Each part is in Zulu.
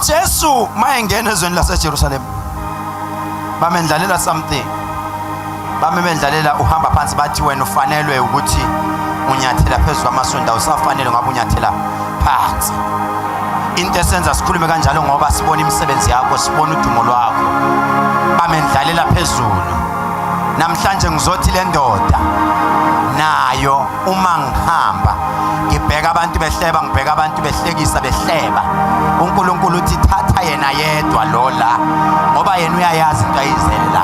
UJesu mayengena ezweni laseJerusalema bamendlalela something, bamemendlalela uhamba phansi, bathi wena ufanelwe ukuthi unyathela phezu kwamasondo, awusafanele ngabe unyathela phansi. Into esenza sikhulume kanjalo ngoba sibona imisebenzi yakho, sibona udumo lwakho, bamendlalela phezulu. Namhlanje ngizothi le ndoda nayo, uma ngihamba ngibheka abantu behleba, ngibheka abantu behlekisa behleba, uNkulunkulu uthi thatha yena yedwa lo la, ngoba yena uyayazi into ayizele la.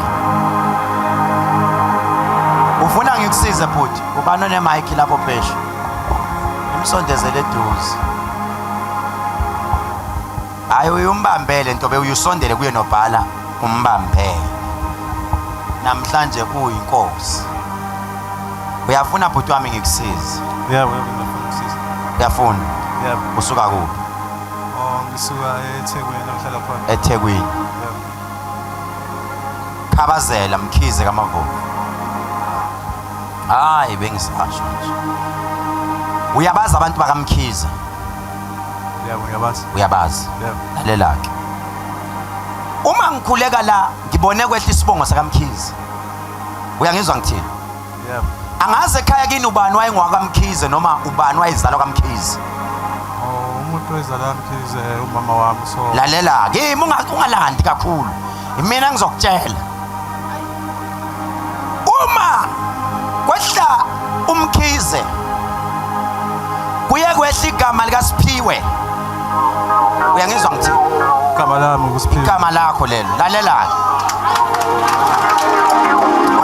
Ufuna ngikusize bhuti? Ubani onemayikhi lapho pheshu? Imsondezele eduze. Hayi, uyumbambele ntobe, uyusondele kuye nobhala umbambele. Namhlanje uyinkosi. Uyafuna bhuti wami ngikusize? Yebo, yebo, ngiyafuna ukusiza. Uyafuna? Yebo. Usuka kuphi? Oh, ngisuka eThekwini la ngihlala khona. EThekwini. Yebo. Khabazela Mkhize kaMavuvu. Hayi, bengisasho nje. Uyabazi abantu bakaMkhize? Yebo, ngiyabazi. Uyabazi? Yebo. Lalela ke. Uma ngikhuleka la ngibone kwehla isibongo sakaMkhize. Uyangizwa ngithini? Yebo. Angazi ekhaya kini ubani wayengowakaMkhize noma ubani wayezalwa kaMkhize. Oh, umuntu wezalwa kaMkhize umama wami, so Lalela kimi, ungalandi kakhulu. Mina ngizokutshela. Uma kwehla uMkhize kuye kwehla igama likaSiphiwe. Uyangizwa ngithini? Igama lami nguSiphiwe. Igama lakho lelo. Lalela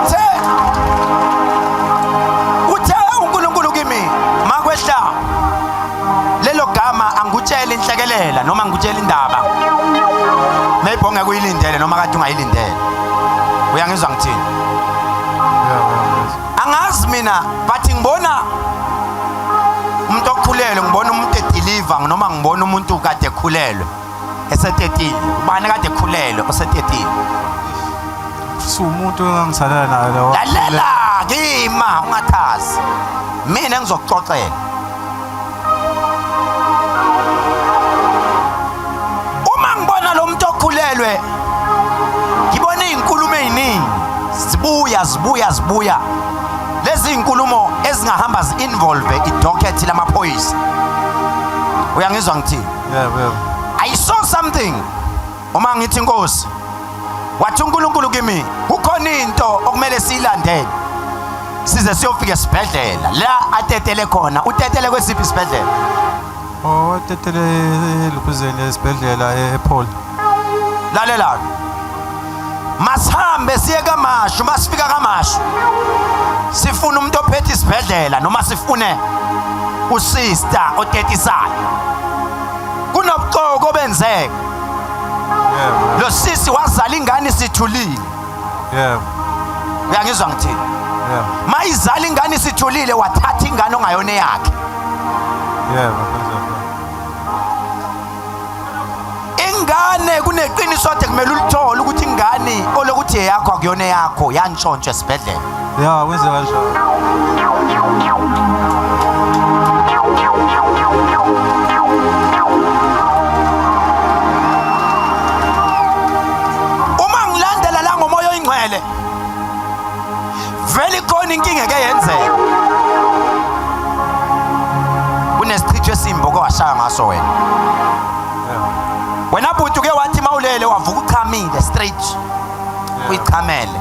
ke. Uthe uNkulunkulu kimi makwehla lelo gama angikutshela inhlekelela noma ngikutshela indaba maybe ongeke uyilindele noma kade ungayilindele. Uyangizwa ngithini? Angazi mina, but ngibona umuntu okhulelwe, ngibona umuntu edeliver, noma ngibona umuntu kade ekhulelwe esetetile. Ubani kade ekhulelwe osetetile? Umuntu engangithandana naye lo. Lalela kima, ungathazi, mina ngizokuxoxela. Uma ngibona lo muntu okhulelwe ngibona izinkulumo eziningi zibuya zibuya zibuya, lezi izinkulumo ezingahamba zi-involve idocket lamaphoyisa. Uyangizwa ngithini? Yebo, yebo. I saw something. Uma ngithi inkosi, wathi uNkulunkulu kimi kukhona into okumele siyilandele size siyofika esibhedlela la atetele khona. Utetele kwesiphi isibhedlela? Oh, atetele elukhuzeni esibhedlela ePaul. Lalela, masihambe siye kaMashu. Masifika kaMashu sifuna umuntu ophethe isibhedlela noma sifune usister otetisayo. Kunobuxoki obenzeka. Yebo. Lo sisi wazala ingane isithulile. Yebo. Uyangizwa ngithini? Yebo. Mayizala ingane isithulile, wathatha ingane ongayona eyakhe. Yebo, kwenzeka. Ingane kuneqiniso ade kumele ulithole ukuthi ingane olokuthi eyakho akuyona eyakho, yantshontshwa esibhedlela. Ya, kwenzeka kanjalo. Uma ngilandela la ngomoya oyingcwele, vele ikhona inkinga eke yenzeka. Kunesichitho esimbi okwashaya ngaso wena. Yebo. Wena bhuti, uke wathi mawulele wavuka uchamile straight, uyichamele,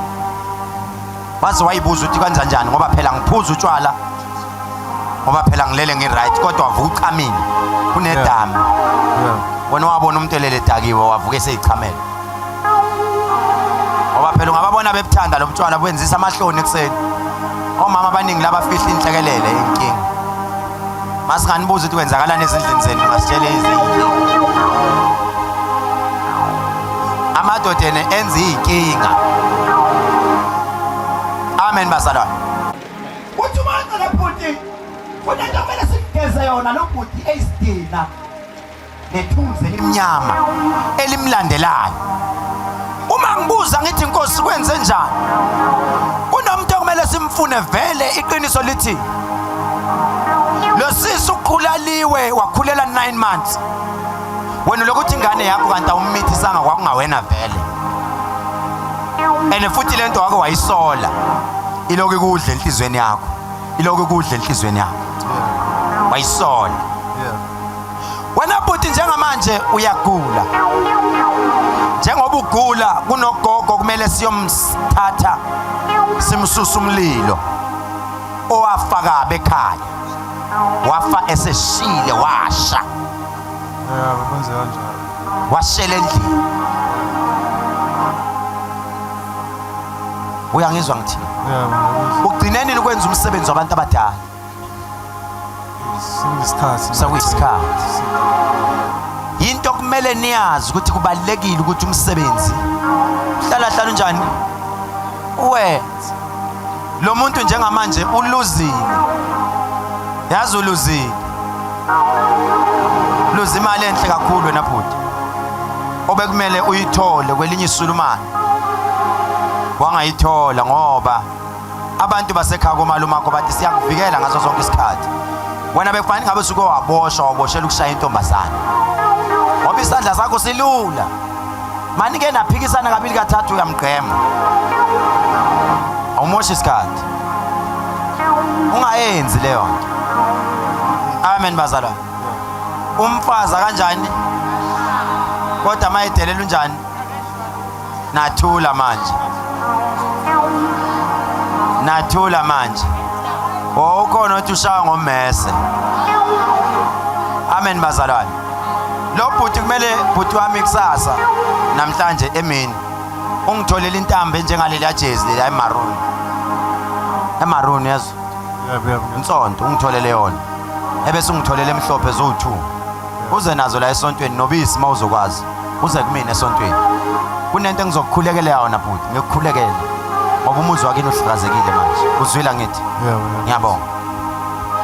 waze wayibuza ukuthi kanjani, ngoba phela ngiphuza utshwala, ngoba phela ngilele ngi-right, kodwa wavuka uchamile kunedami. Yebo. Wena wabona umuntu elele edakiwe wavuka eseyichamele, ngoba phela ungababona bebuthanda lo butshwala, bwenzisa amahloni ekuseni. Omama abaningi labafihla inhlekelele, inkinga. Masinganibuza ukuthi kwenzakalani ezindlini zenu, ngasitshele izinto. Amadoda ene enza iy'nkinga. Amen bazalwane. Uthi umanca le bhuti, kunento kumele simgeze yona lo bhuti eyisidina nethunzi elimnyama elimlandelayo. Uma ngibuza ngithi inkosi kwenze njani, kunomuntu okumele simfune vele. Iqiniso lithi lo sisi ukhulaliwe, wakhulela 9 months. Wena lokuthi ingane yakho kanti awumithisanga kwakungawena vele. And futhi lento wake wayisola. Ilokhu ikudla enhlizweni yakho. Ilokhu ikudla enhlizweni yakho. Wayisola. Yeah. Wena bhuti njengamanje uyagula. Njengoba ugula kunogogo kumele siyomthatha simsusa umlilo owafa kabi ekhaya. Wafa eseshile washa. Yeah, kwenze kanjalo. Washela endlini. Uyangizwa ngithini? Yeah, ngiyakuzwa. Ugcine nini ukwenza umsebenzi wabantu abadala? Sekuyisikhathi. Sekuyisikhathi. Yinto kumele niyazi ukuthi kubalekile ukuthi umsebenzi uhlala hlala unjani uwenze. Lo muntu njengamanje uluzile. Yazi uluzile. Luza imali enhle kakhulu wena bhuti. Obekumele uyithole kwelinye isulumane. Wangayithola ngoba abantu basekhaya komalumakho bathi siyakuvikela ngaso sonke isikhathi wena bekufanele ngabe usuke waboshwa waboshela ukushaya intombazane ngoba isandla sakho silula manike naphikisana kabili kathathu uyamgqema awumoshi isikhathi ungayenzi leyo nto amen bazalwane umfazi kanjani kodwa mayedelela unjani Nathula manje. Nathula manje. Oh ukhona othi ushaya ngommese. Amen bazalwane. Lo bhuti kumele bhuti wami kusasa namhlanje emini ungitholele intambo enjengaleli jezi leli ayimaroon. Emaroon yazo. Yebo yebo. Insonto ungitholele yona. Ebese ungitholele emhlophe zowu2. Uze nazo la esontweni nobisi mawuzokwazi. Uze kumina esontweni. Kunento engizokukhulekela yona bhuti, ngikukhulekele. Ngoba umuzi wakini uhlakazekile manje. Uzwila ngithi? Yebo yebo. Ngiyabonga.